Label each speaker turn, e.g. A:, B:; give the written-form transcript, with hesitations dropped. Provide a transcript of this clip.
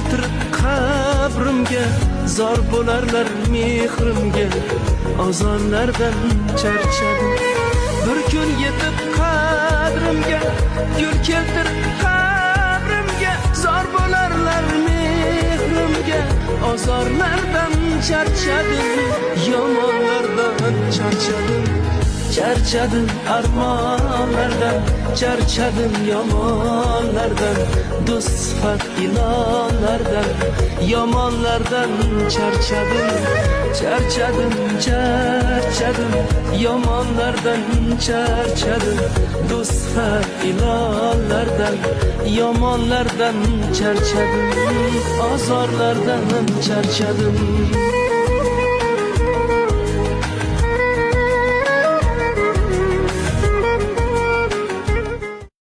A: Keltirib qabrimga, zor bo'larlar mehrimga, ozorlardan charchadim. Bir kun yetib qadrimga, gul keltirib qabrimga, zor bo'larlar mehrimga, ozorlardan charchadim, yomonlardan charchadim. Charchadim armonlardan, charchadim yomonlardan, do'st sifat ilonlardan, yomonlardan charchadim. Charchadim, charchadim, yomonlardan charchadim, do'st sifat ilonlardan, yomonlardan charchadim, ozorlardan charchadim.